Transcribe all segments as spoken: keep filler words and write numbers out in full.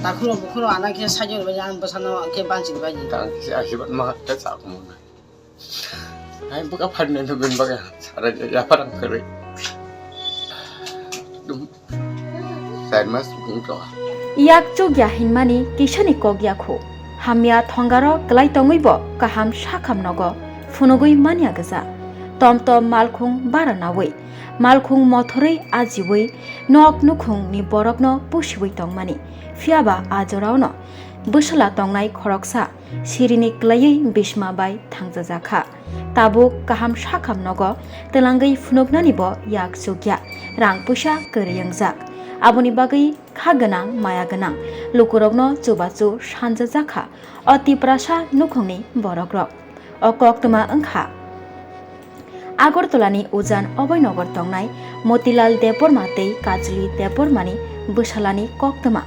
Takhuro bukhuro ana khe sajor bai ang bwsano khe banchir bai. Tang khe asibad ma ta sa mo na. Ai buka phan ne ben baga sara ya parang kare. Dum. Side mas bung to. Yak chukya hinmani kisani kok yakho. Hamya thongaro klai tongwi bo kaham sakham nogo phunugwi manya gesa. Tom tom malkhung bara nawi. Malkhung mothorwi ajiwi nok nukhungni borokno pusiwi tongmani. Phiyaba a joraono bwsala tongnai khoroksa sirini klaiwi bisma bai thangjajakha. Tabuk kaham sakham nogo twlangwi phunuknani bo yak chukya, rang puisa kwrwi wngjak. Aboni bagwi kha gwnang, maya gwnang lukurokno chubachu sanjajakha o Tiprasa nukhungni borokrok. O koktwma wngkha Agartala ni ujan Abhainagar tongnai Motilal Debbarma tei Kajoli Debbarma ni bwsalani koktwma.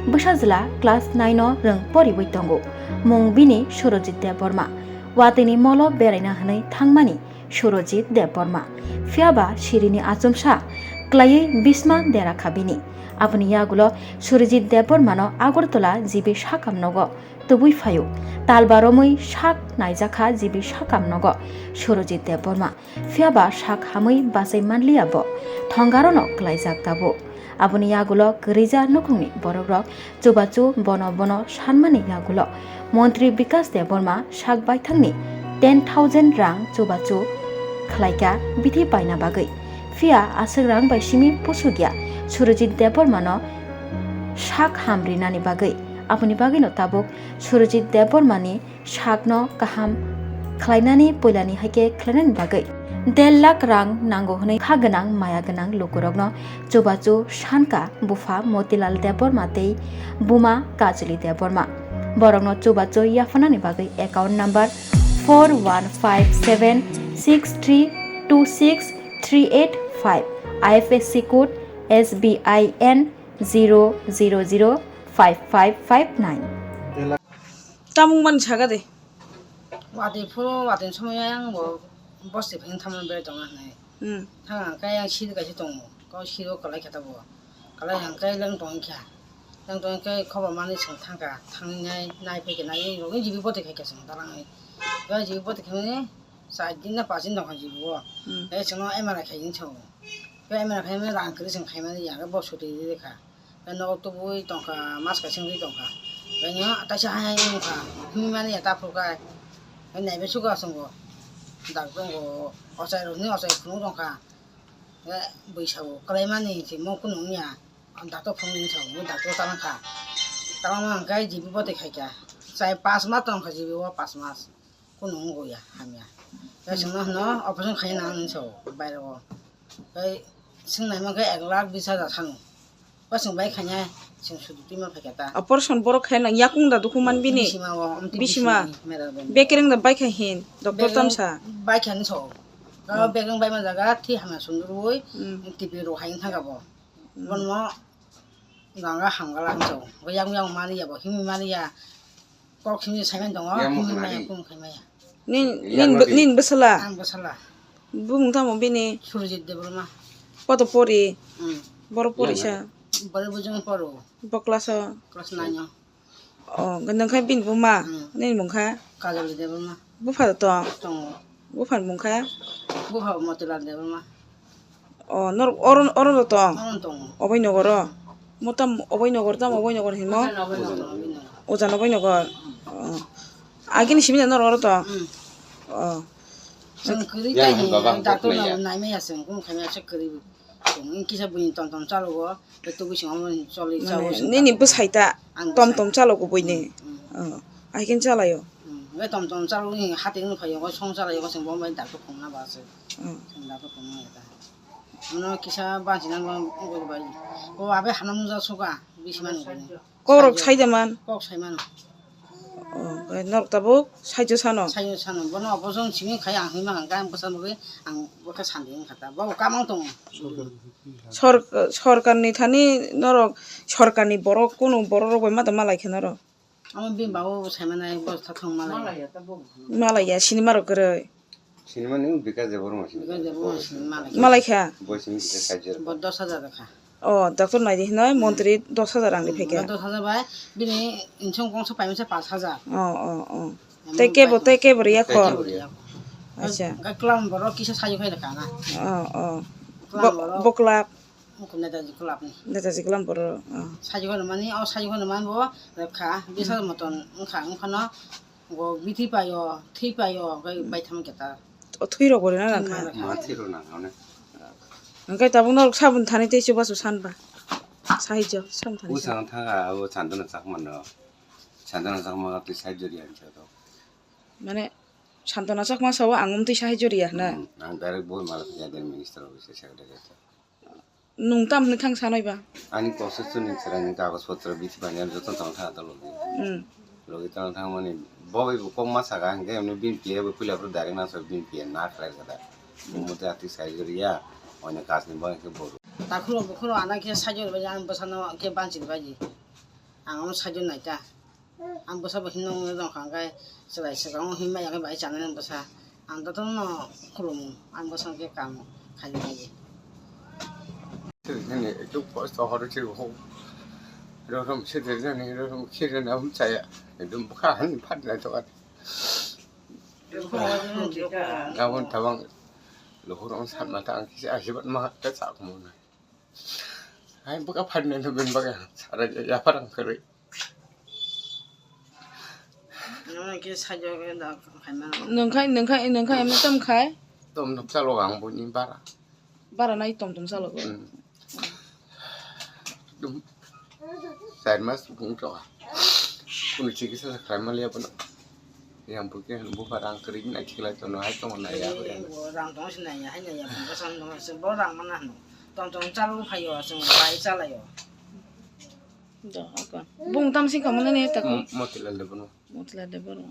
Bwsajwla class nine o rwng poriwi tongo, mung bini Surojit Debbarma. Watwi ni molo beraina hwnwi thangmani Surojit Debbarma. Phiyaba sirini achomsa klaiwi bisma derakha bini. Aboni yagulo Surojit Debbarma no Agartala G B sakam nogo tubui phaio. Talba romwi sak naijakha G B sakam nogo Surojit Debbarma. Phiyaba sak hamwi bachai manliya bo. Thongarono klaijak tabuk. Aboni yagulo kwrwija nukhungni borokrok chubachu bono bono sanmani yagulo Montri Bikas Debbarma sak baithangni ten thousand rang chubachu khlaika bithi paina bagwi. Phiya aswk rang bai simi pusukya Surojit Debbarmano sak ham rinani bagwi. Aboni bagwino tabuk Surojit Debbarmani sakno kaham khlainani puilani haikhe khlainani bagwi der lakh rang nango hwnwi kha gwnang maya gwnang lukurokno chubachu sanka bupha Motilal Debbarma tei buma Kajoli Debbarma. Borokno chubachu yapharnani bagwi account number four one five seven six three two six three eight five, I F S C code S B I N zero zero zero five five five nine. Tamung mani saga de. Watwi phuru watwi somoi yang bo bosti phai thamani bere tongo hinwi. Hmm. Thang ang kai yang sir kaisa tongo. Kau siro kalai khe tabuk. Kalai ang kai leng tong kha. Leng tong kai khobor mani song thangka. Thangni nai nai phai khe nai rogni jibi boti khai khe song dalangni. Jibi boti khai mani. Char din na panch din tongkha jibo. Hmm. Tei chwngno M R I khaidi hinwi sao. Tei M R I khaimani rang kwrwi chwng khaimani ya, bo soti rwi rwkha. Tei nogo tubui tongkha, mas kaisa wngwi tongkha. Tei nw taisa hai hai wngkha, himwi mani ya ta phuru khai. Tei naibe sugo aswk bo. Dak tongo, ochai rokni ochai phunuk tongkha. Tei bwisa bo kwlaimani se mo kunu wngya. Doctor phunuk hinwi sao, bo doctor talangkha. Talangma hwnkhe jibo boti khaikha. Chai panch mas tongkha jibo o panch mas. Kunu wngya hamya. Tei chwngno hwno operation khaina nang hinwi sao bairego. Tei swngnaima khe ek lakh bis hajar sano. Bo chwng bai khaina chwng sudi twima phaikha ta. Operation borok khaina yakung da dukhu man bini. Bisima o, omtwi bisima. Bisima, mera bini. Bekereng da bai khai hin, doctor tamsa. Bekereng bai khai hinwi sao. Hmm. Bekereng bai man jaga, thwi hamya sundurwi, hmm, T P rok hai wng thangkha bo. Hmm. Bono Ganga hamgala hinwi sao. Bo yang yang mani ya bo, himwi mani ya. Kok himwi saiman tongo, himwi maya, kung khai maya. Nin, nin, nin bwsala? Ang bwsala. Bumung tamo bini? Surjit Debbarma. Koto pori? Hmm. Boro pori sa? Boro bujung poro. Bo class o? Class nine o. O, nang khai bini buma? Hmm. Nini mung kha? Kajoli Debbarma. Bupha tong? Tongo. Buphani mung kha? Bupha Motilal Debbarma. O, nor-, oro, oro no tong? Oro no tongo. Obai nogoro? Mo tam obai nogor tam obai nogor hinmo? Obai nogor, obai nogor. Ojan obai nogor? O. Agini simi nor oro tong? Hmm. O. Chwng kwrwi. Yang kaihi, baba ang doctor kok nai ya. Nai maya chwng, kung khaimaya se kwrwi. Chwng kisa buini tom tom chalogo. Tei tubui swngo choli. Mane, chao se nini bwsai ta? Ang tom bwsai. Tom chalogo buini. Mm, mm. Oh, ahikhe chalaio. Mm, be tom tom chalo ni hati no phaio, song chalaio, song bo bai doctor phone na ba se. Mm. Song doctor phone na ta. Ano kisa bansi na ba, bai. O abe hana muja suka, bisman ko. Kok rok sai de man? Kok sai mano. Oh, norok tabuk saijo sano? Saijo sano. Bono operation simi khai ang hima ang kang bwsa mugwi ang bokhe sandi wngkha ta. Bo kamang tongo. Sor-, sorkarni thani norok, sorkarni borok kunu borok rok bai ma da malai khe norok? Amo bini babo bo sai manai bo tha thong malai. Malai ya, sinima rok kwrwi. Sinimani Bikas Debbarma sini. Bikas Debbarma sini malai. Malai kha? Bo sini Bikas Kaijer. Bo dos hajar kha. Oh, doctor naidi hinoi montri dos hajar rang ri phaikha. Dos hajar bai bini insong kongsa paimasa pash hajar. Oh, oh, oh. Tei kebo, tei kebo riya kho. Kebo riya kho. Acha. Ga klam borok kisa sayo khai rwkha na. Oh, oh. Klam borok. Bo-, boklap. Netaji club ni. Netaji club borok, oh. Sayo khai mani, o sayo khai man bo rwkha. Bis hajar moton wngkha, wngkhano go bithi paio, thwi paio, gai baitham keta. O thwi rok bo rina rangkha. Ma thwi rok nang, onek. Hingke tabuk norok sabun thani tei chubachu sanba. Sahijyo, sabun thani. Usang thanga, abo Chandana Chakma no. Chandana Chakma twi sahijyo riya hinwi sato. Mane, Santana Chakma sao ang omtwi sahijyo riya hwna? Hmm, ang direct boi mala phiya den minister office secretary. Nwng tam hwnwi thang sanai ba? Ani constitution ni chwraini kagoj potro bithi bani joto tong thang tong logi. Hmm. Logi tong thang mani boi bo kok ma saka hingke bini P A bo puila phuru direct nang so bini P A na khlai jada. Omo tei atwi sahijyo riya, oino kajni bo hingke boru. Takhuro bukhuro ana khe sahijyo ribaji, ang bwsano khe banchi ribaji. Ang omo sahijyo naita. Ang bwsa bo hinwi nongwi tongkha, hwnkhe chwrai swkang o hinmaya khe bai chanai nw bwsa. Ang jotono khulumu, ang bwsa khe kaam khainai. Sirjani ekdum kosto horo se ho. Rorom sirjani rorom khirjani am chaya. Ekdum bwkha han phat nai to. Aboni tabang luhur ang san mata ang kisa asibat ma ta sa khumuna. Hai bwkha phatnai no bini bagwi sara ya, yaphar ang kwrwi. Nwng khe saijo khe da khaima. Nwng khai, nwng khai, nwng khai, emne tom khai? Tom no chalo ang boni bara. Bara nai tom tom chalo. Hmm. Dum. Char mas bung to. Kunu chikisa khlaima liya bono. Yang bukhe buphar rang kwrwi nai khiklai tono hai tongo nai ya. Bo rang tong si nai ya, hai nai ya, bo san tong si, bo rang mana hano. Tong tong chalo phaio, chwng bai chalaio. Do, ako. Bung tam sing kamo nani tak. Mo-, Motilal de bono. Motilal de bono.